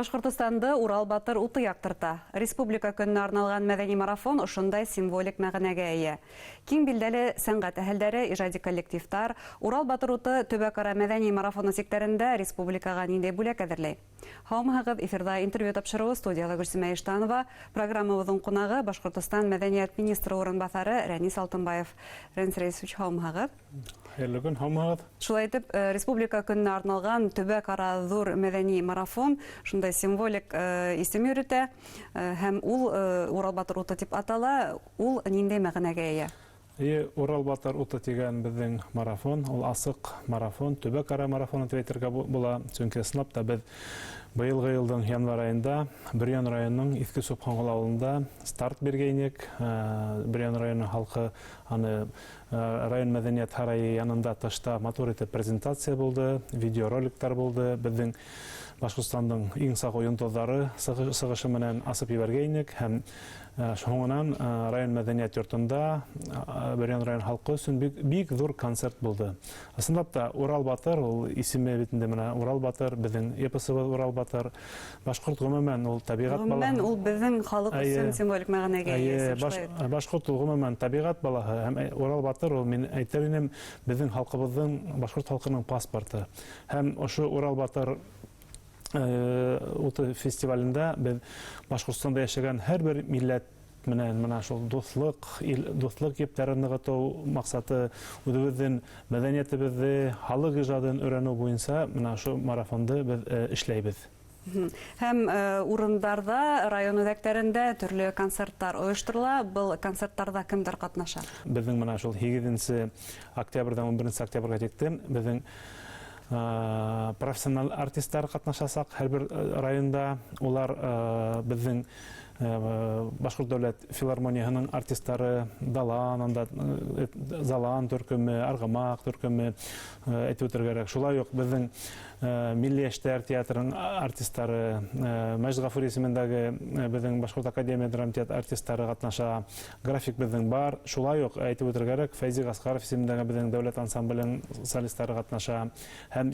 Башҡортостанды Урал батыр уты яҡтырта. Республика көнөнә арналған мәҙәни марафон ошондай символик мәғәнәгә эйә. Киң билдәле сәнғәт әһелдәре, ижади коллективтар Урал батыр уты төбәк-ара мәҙәни марафоны сиктәрендә республикаға ниндәй бүләк әҙерләй? Һаумыһығыҙ, эфирҙа интервью тапшырыуы, студияла Гөлсимә Иштанова, программабыҙҙың ҡунағы Башҡортостан мәҙәниәт министры урынбаҫары Рәнис Алтынбаев. Рәнис Рәисович, һаумыһығыҙ. Хәйерле көн, һаумыһығыҙ. Шулай итеп, Республика көнөнә арналған төбәк-ара ҙур мәҙәни марафон шундай символик исем йөрөтә һәм ул Урал батыр уты тип атала. Ул ниндәй мәғәнәгә эйә? Эйе, Урал батыр уты тигән беҙҙең марафон, ул асыҡ марафон, төбәк-ара марафоны тип әйтергә була, сөнки ысынлап та беҙ быйылғы йылдың январь айында Бөрйән районының Иҫке Собханғол ауылында старт биргәйнек. Бөрйән районы халҡы аны Район мәдәният һарайы янында тышта матур итеп презентация булды, видеороликтар булды. Беҙҙең Башҡортостандың иң сағыу йондоҙҙары сығышы менән асып ебәргәйнек һәм һуңынан район мәдәният йортонда Бөрйән район халҡы өсөн бик, бик ҙур концерт булды. Ысынлап та Урал батыр, ул исеме бит инде менә Урал батыр, беҙҙең эпосыбыҙ Урал батыр. Башҡорт гомумән ул тәбиғәт балаһы. Гомумән ул беҙҙең халыҡ өсөн символик мәғәнәгә эйә. Әйе, башҡорт ул гомумән тәбиғәт балаһы һәм Урал батыр ул, мин әйтер инем, беҙҙең халҡыбыҙҙың, башҡорт халҡының паспорты. Һәм ошо Урал батыр уты фестивалендә беҙ Башҡортостанда йәшәгән һәр бер милләт менән мына шул дуҫлыҡ, дуҫлыҡ ептәрен нығытыу маҡсаты, үҙебеҙҙең мәҙәниәтебеҙҙе, халыҡ ижадын өйрәнеү буйынса мына ошо марафонды беҙ эшләйбеҙ. Һәм урындарҙа, район үҙәктәрендә төрлө концерттар ойошторола. Был концерттарҙа кемдәр ҡатнаша? Беҙҙең мына шул 8 октябрҙән 11 октябргә тиклем беҙҙең профессиональ артисттар ҡатнашасаҡ һәр бер районда. Улар беҙҙең Башҡорт дәүләт филармонияһының артисттары, Далан, анда Залан төркөмө, Арғымаҡ төркөмө әйтеп үтергә кәрәк. Шулай уҡ беҙҙең Милли йәштәр театрының артисттары, Мәжит Ғафури исемендәге беҙҙең Башҡорт академия драма театр артисттары ҡатнаша. График беҙҙең бар. Шулай уҡ әйтеп үтергә кәрәк, Фәйзи Ғәсҡәров исемендәге беҙҙең дәүләт ансамбленең солисттары ҡатнаша. Һәм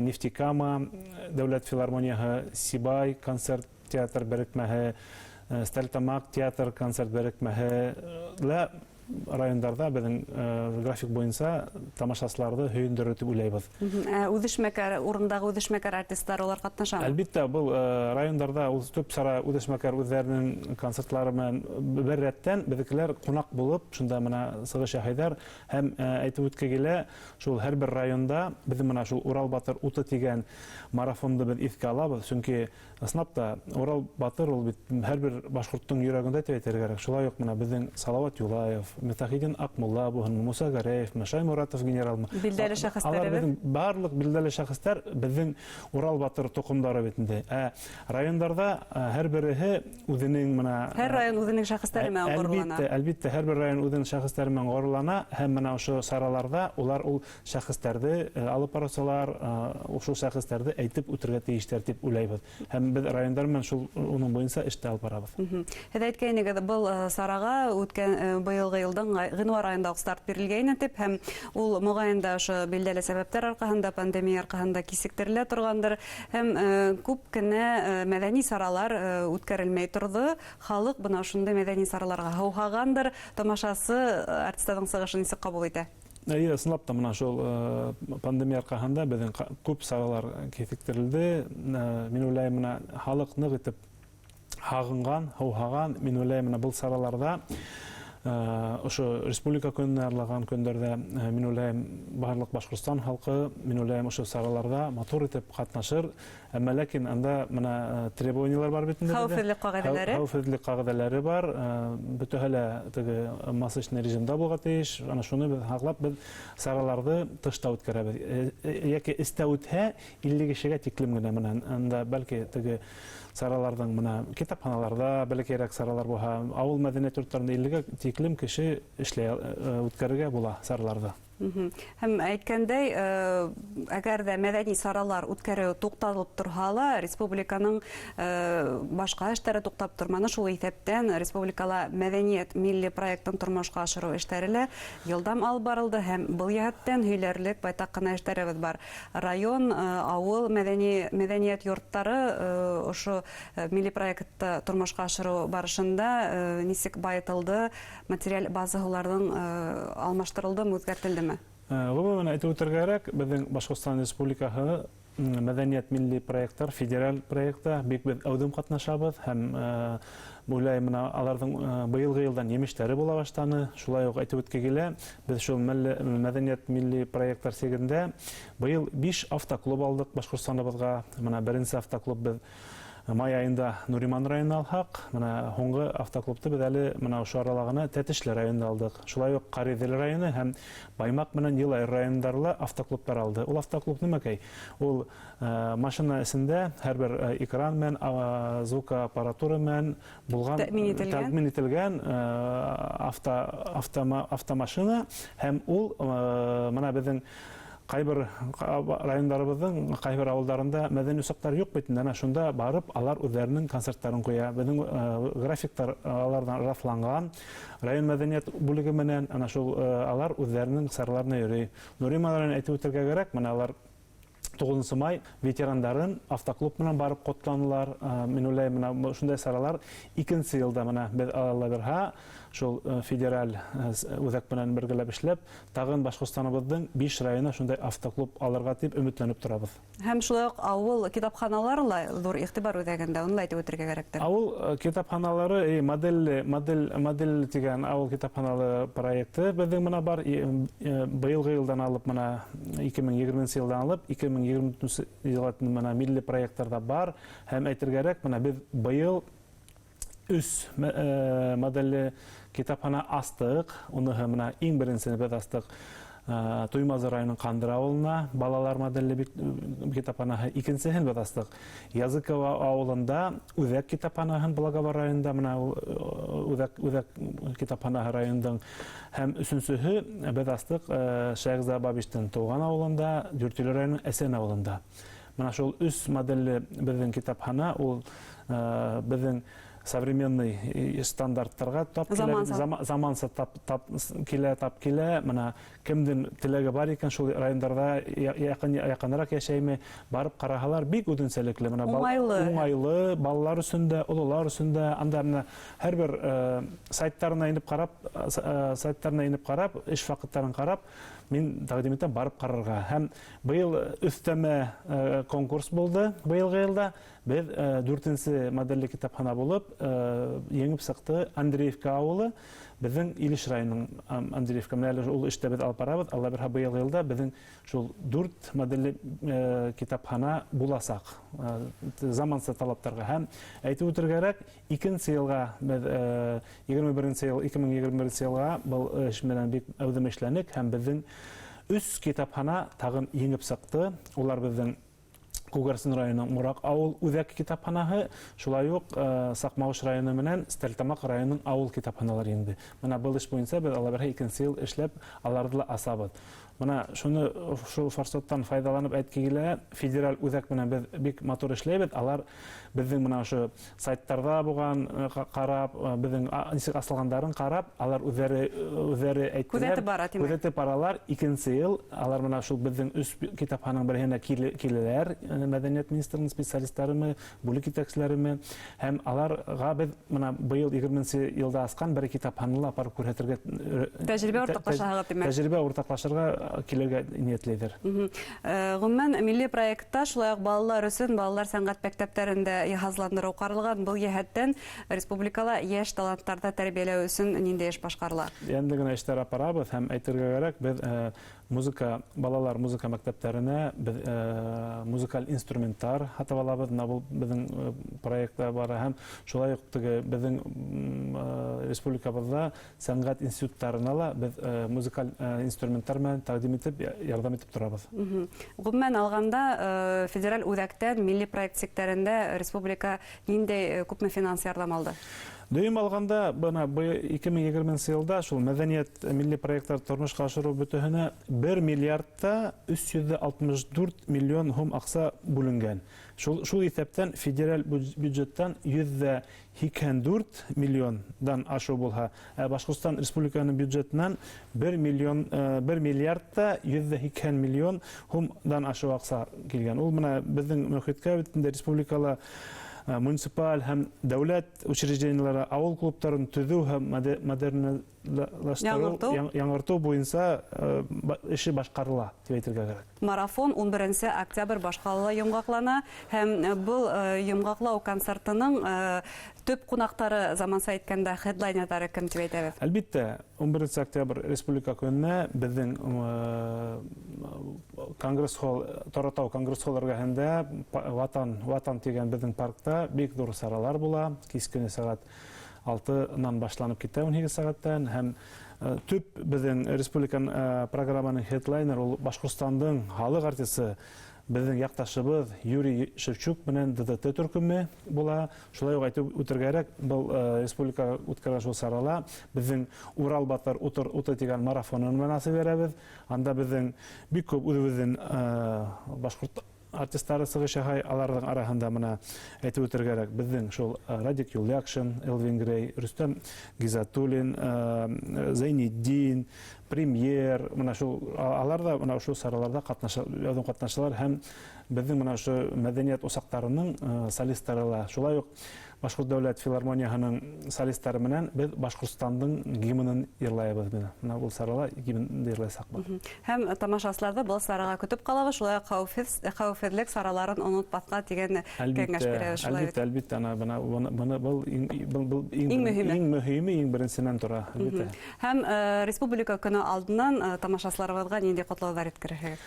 Нефтекама дәүләт филармонияһы, Сибай концерт театр берекмәһе, Стәрлетамаҡ театр концерт берекмәһе лә райондарҙа беҙҙең график буйынса тамашасыларҙы һөйөндөрөр тип уйлайбыҙ. Ә үҙешмәкәр, урындағы үҙешмәкәр артисттар улар ҡатнашамы? Әлбиттә, был райондарҙа ул төп сара үҙешмәкәр үҙҙәренең концертлары менән бер рәттән беҙҙекеләр ҡунаҡ булып шунда мына сығыш яһайҙар һәм әйтеп үтке килә, шул һәр бер районда беҙҙең мына шул Урал батыр уты тигән марафонды беҙ иҫкә алабыҙ, сөнки Ысынлап та, Урал батыр ул бит һәрбер башҡорттоң йөрәгендә тип әйтергә кәрәк. Шулай уҡ мына беҙҙең Салауат Юлаев, Мифтахетдин Аҡмулла булһынмы, Муса Гәрәевме, Шайморатов генералмы? Билдәле шәхестәребеҙ. Алар беҙҙең барлыҡ билдәле шәхестәр беҙҙең Урал батыр тоҡомдары бит инде. Ә райондарҙа һәр береһе үҙенең мына Һәр район үҙенең шәхестәре менән ғорурлана. Әлбиттә, әлбиттә, һәр бер район үҙенең шәхестәре менән ғорурлана һәм мына ошо сараларҙа улар ул шәхестәрҙе алып барыусылар шул шәхестәрҙе әйтеп үтергә тейештәр тип уйлайбыҙ. Һәм беҙ райондар менән шул уның буйынса эш тә алып барабыҙ. Һеҙ әйткәйнегеҙ, был сараға үткән быйылғы йылдың ғинуар айында уҡ старт бирелгәйне тип, һәм ул моғайын да ошо билдәле сәбәптәр арҡаһында, пандемия арҡаһында кисектерелә торғандыр. Һәм күп кенә мәҙәни саралар үткәрелмәй торҙо. Халыҡ бына ошондай мәҙәни сараларға һыуһағандыр. Тамашасы артистарҙың сығышын нисек ҡабул итә? Эйе, ысынлап та мына шул пандемия арҡаһында беҙҙең күп саралар кисектерелде. Мин уйлайым, мына халыҡ ныҡ итеп һағынған, һыуһаған. Мин уйлайым, мына был сараларда ошо Республика көнөнә арналған көндәрҙә, мин уйлайым, барлыҡ Башҡортостан халҡы, мин уйлайым, ошо сараларҙа матур итеп ҡатнашыр. Әммә ләкин анда мына требованиялар бар бит инде. Хәүефһеҙлек ҡағиҙәләре. Хәүефһеҙлек ҡағиҙәләре бар. Бөтәһе лә теге масочный режимда булырға тейеш. Ана шуны беҙ һаҡлап, беҙ сараларҙы тышта үткәрәбеҙ. Йәки эстә үтһә, 50 кешегә тиклем генә мына анда бәлки теге сараларҙың мына китапханаларҙа бәләкәйерәк саралар булһа, ауыл мәҙәниәт йорттарында 50-гә тиклем кеше эшләй үткәрергә була сараларҙы. Һәм әйткәндәй, әгәр ҙә мәҙәни саралар үткәреү туҡталып торһа ла, республиканың башҡа эштәре туҡтап торманы. Шул иҫәптән республикала мәҙәниәт милли проектын тормошҡа ашырыу эштәре лә йылдам алып барылды, һәм был йәһәттән һөйләрлек байтаҡ ҡына эштәребеҙ бар. Район, ауыл мәҙәни мәҙәниәт йорттары ошо милли проектты тормошҡа ашырыу барышында нисек байытылды, материаль базаһы уларҙың алмаштырылдымы, үҙгәртелдеме? Ғөмүмән әйтеп үтергә кәрәк, беҙҙең Башҡортостан Республикаһы мәҙәниәт милли проекттар федераль проектта бик беҙ әүҙем ҡатнашабыҙ, һәм уйлайым, бына аларҙың быйылғы йылдан емештәре була башланы. Шулай уҡ әйтеп үтке килә, беҙ шул мәҙәниәт милли проекттар сигендә быйыл 5 автоклуб алдыҡ Башҡортостаныбыҙға. Бына беренсе автоклуб беҙ май айында Нуриман районына алһаҡ, бына һуңғы автоклубты беҙ әле бына ошо арала ғына Тәтешле районында алдыҡ. Шулай уҡ Ҡариҙел районы һәм Баймаҡ менән Йылайыр райондары ла автоклубтар алды. Ул автоклуб нимәкәй? Ул машина эсендә һәр бер экран менән, звукоаппаратура менән булған, Тәьмин ителгән. тәьмин ителгән, автомашина, һәм ул бына беҙҙең ҡайбер райондарыбыҙҙың ҡайбер ауылдарында мәҙәни усаҡтар юҡ бит инде, ана шунда барып алар үҙҙәренең концерттарын ҡуя. Беҙҙең графиктар аларҙан раҫланған район мәҙәниәт бүлеге менән, ана шул алар үҙҙәренең сараларына йөрөй. Нуриман районын әйтеп үтергә кәрәк, бына алар 9 май ветерандарын автоклуб менән барып ҡотланылар. Мин уйлайым, бына шундай саралар икенсе йылда бына беҙ Алла бирһә, шул федераль үҙәк менән бергәләп эшләп, тағын Башҡортостаныбыҙҙың 5 районына шундай автоклуб алырға тип өмөтләнеп торабыҙ. Һәм шулай уҡ ауыл китапханалары ла ҙур иғтибар үҙәгендә, уны ла әйтеп үтергә кәрәктер. Ауыл китапханалары, модель тигән ауыл китапханалы проекты беҙҙең бына бар. Быйылғы йылдан алып, бына ике мең егерменсе йылдан алып, ике мең егерме дүртенсе йылға тиклем бына милли проекттар бар. Һәм әйтергә кәрәк, бына беҙ быйыл өс модельле китапхана астыҡ. Уныһы бына иң беренсене беҙ астыҡ Туймазы районының Ҡандыра ауылына балалар модельле китапханаһы. Икенсеһен беҙ астыҡ Языково ауылында үҙәк китапханаһын, Благовар районында бына ул үҙәк китапханаһы районының. Һәм өсөнсөһө беҙ астыҡ Шәйхзада Бабичтың тыуған ауылында, Дүртөйлө районының Әсән ауылында. Бына шул өс модельле беҙҙең китапхана, ул беҙҙең современный стандарттарға тап килә, Заманса. заманса тап, тап килә, тап килә. Бына кемдең теләге бар икән, шул райондарҙа яҡыныраҡ йәшәйме, барып ҡараһалар, бик үҙенсәлекле. Бына Уңайлы. уңайлы, балалар өсөн дә, ололар өсөн дә. Анда бына һәр бер сайттарына инеп ҡарап сайттарына инеп ҡарап, эш ваҡыттарын ҡарап, мин тәҡдим итәм барып ҡарарға. Һәм быйыл өҫтәмә конкурс булды быйылғы йылда. Беҙ дүртенсе модельле китапхана булып еңеп сыҡты Андреевка ауылы, беҙҙең Илеш районының Андреевка. Менә әле ул эштә беҙ алып барабыҙ. Алла бирһә, быйылғы йылда беҙҙең шул дүрт модельле китапхана буласаҡ. Заманса талаптарға. Һәм әйтеп үтергә кәрәк, икенсе йылға беҙ егерме беренсе йыл, ике мең егерме беренсе йылға был эш менән бик әүҙем эшләнек, һәм беҙҙең өс китапхана тағын еңеп сыҡты. Улар беҙҙең Күгәрсен районының Мораҡ ауыл үҙәк китапханаһы, шулай уҡ Саҡмағош районы менән Стәрлетамаҡ районының ауыл китапханалары инде. Бына был эш буйынса беҙ Алла бирһә икенсе йыл эшләп аларҙы ла асабыҙ. Бына шул форсаттан файҙаланып әйтке килә, федераль үҙәк менән беҙ бик матур эшләйбеҙ. Алар беҙҙең бына ошо сайттарҙа булған ҡарап, беҙҙең нисек асылғандарын ҡарап, алар үҙҙәре әйттеләр. Күҙәтеп бара, тимәк. Күҙәтеп баралар. Икенсе йыл алар бына шул беҙҙең өс китапхананың береһенә киләләр, мәҙәниәт министрының специалисттарымы, бүлек етәкселәреме, һәм аларға беҙ бына быйыл егерменсе йылда асҡан бер китапхананы ла апарып күрһәтергә Тәжрибә уртаҡлашаһығыҙ, тимәк. Тәжрибә уртаҡлашырға килергә ниәтләйҙәр. Ғөмүмән, милли проектта шулай уҡ балалар өсөн балалар сәнғәт мәктәптәрендә йыһазландырыу ҡаралған. Был йәһәттән республикала йәш таланттарҙы тәрбиәләү өсөн ниндәй эш башҡарыла? Йәнле генә эштәр апарабыҙ, һәм әйтергә кәрәк, беҙ балалар музыка мәктәптәренә беҙ музыкаль инструменттар һатып алабыҙ. Бына был беҙҙең проектта бара, һәм шулай уҡ теге беҙҙең республикабыҙҙа сәнғәт институттарына ла беҙ музыкаль инструменттар менән тәҡдим итеп, ярҙам итеп торабыҙ. Ғөмүмән алғанда, федераль үҙәктән милли проект сиктәрендә республика ниндәй күпме финанс ярҙам алды? Дөйөм алғанда, бына 2020 йылда шул мәҙәниәт милли проекттар тормошҡа ашырыу бөтөһөнә 1 миллиард та 364 миллион һум аҡса бүленгән. Шул иҫәптән федераль бюджеттан 184 миллиондан ашыу булһа, ә Башҡортостан Республикаһының бюджетынан 1 миллиард та 180 миллион һумдан ашыу аҡса килгән. Ул бына беҙҙең мөхиткә бит инде республикала муниципаль һәм дәүләт учреждениелары, ауыл клубтарын төҙөү һәм модернлаштырыу, яңыртыу буйынса эше башҡарыла, тип әйтергә кәрәк. Марафон 11 октябрь башҡалала йомғаҡлана, һәм был йомғаҡлау концертының төп ҡунаҡтары, заманса әйткәндә, хедлайнерҙары кем тип әйтәбеҙ? Әлбиттә, 11 октябрь Республика көнөнә беҙҙең Конгресс-холл, Торатау Конгресс-холл эргәһендә Ватан тигән беҙҙең паркта бик ҙур саралар була. Кис көнө сәғәт 6-нан башланып китә, 18 сәғәттән, һәм төп беҙҙең республика программаның хедлайнер ул Башҡортостандың халыҡ артисы, беҙҙең яҡташыбыҙ Юрий Шевчук менән ДДТ төркөмө була. Шулай уҡ әйтеп үтергә кәрәк, был республика үткәргән шул сарала беҙҙең Урал батыр уты тигән марафонын менән асып бирәбеҙ. Анда беҙҙең бик күп үҙебеҙҙең башҡорт артистары сығыш яһай, аларҙың араһында бына әйтеп үтергә кәрәк, беҙҙең шул Радик Юлъяҡшин, Элвин Грей, Рөстәм Гизатуллин, Зәйнетдин, Премьер, бына шул алар ҙа бына ошо сараларҙа ҡатнаша, яҙыу ҡатнашалар, һәм беҙҙең бына ошо мәҙәниәт усаҡтарының солисттары ла, шулай уҡ Башҡорт дәүләт филармонияһының солисттары менән беҙ Башҡортостандың гимнын йырлайбыҙ. Бына был сарала гимнды йырлайсаҡбыҙ. Һәм тамашасыларҙы был сараға көтөп ҡалабыҙ, шулай уҡ хәүефһеҙлек сараларын онотмаҫҡа тигән кәңәш бирәбеҙ, шулай бит? Әлбиттә, әлбиттә, ана бына, бына, бына был иң, был, был иң Иң мөһиме. Иң мөһиме, иң беренсенән тора, әлбиттә. Һәм Республика көнө алдынан тамашасыларыбыҙға ниндәй ҡотлауҙар еткерерһегеҙ?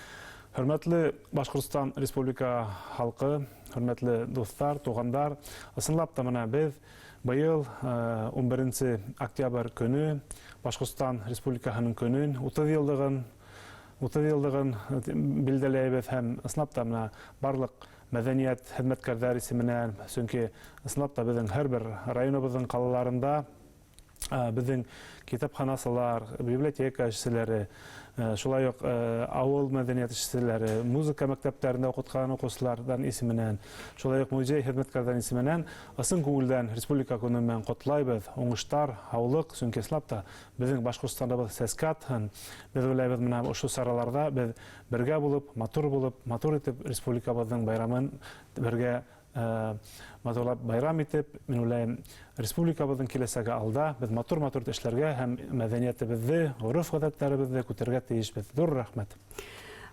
Хөрмәтле Башҡортостан Республика халҡы, хөрмәтле дуҫтар, туғандар, ысынлап та бына беҙ быйыл 11 октябрь көнө Башҡортостан Республикаһының көнөн, 30 йыллығын билдәләйбеҙ, һәм ысынлап та бына барлыҡ мәҙәниәт хеҙмәткәрҙәре исеменән, сөнки ысынлап та беҙҙең һәр бер районыбыҙҙың ҡалаларында беҙҙең китапханасылар, библиотека эшселәре, шулай уҡ ауыл мәҙәниәт эшселәре, музыка мәктәптәрендә уҡытҡан уҡыусыларҙан исеменән, шулай уҡ музей хеҙмәткәрҙәре исеменән ысын күңелдән Республика көнө менән ҡотлайбыҙ. Уңыштар, һаулыҡ, сөнки ысынлап та беҙҙең Башҡортостаныбыҙ сәскә атһын. Беҙ уйлайбыҙ, бына ошо сараларҙа беҙ бергә булып, матур булып, матур итеп республикабыҙҙың байрамын бергә матурлап байрам итеп, мин уйлайым, республикабыҙҙың киләсәге алда, беҙ матур-матур эшләргә һәм мәҙәниәтебеҙҙе, ғөрөф-ғәҙәттәребеҙҙе күтәрергә тейешбеҙ. Ҙур рәхмәт.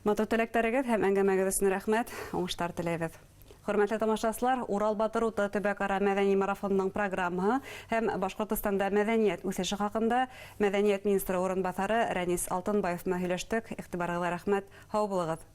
Матур теләктәрегеҙ һәм әңгәмәгеҙ өсөн рәхмәт. Уңыштар теләйбеҙ. Хөрмәтле тамашасылар, Урал батыр уты төбәк-ара мәҙәни марафонының программаһы һәм Башҡортостанда мәҙәниәт үҫеше хаҡында мәҙәниәт министры урынбаҫары Рәнис Алтынбаев менән һөйләштек. Иғтибарығыҙға рәхмәт. Һау булығыҙ.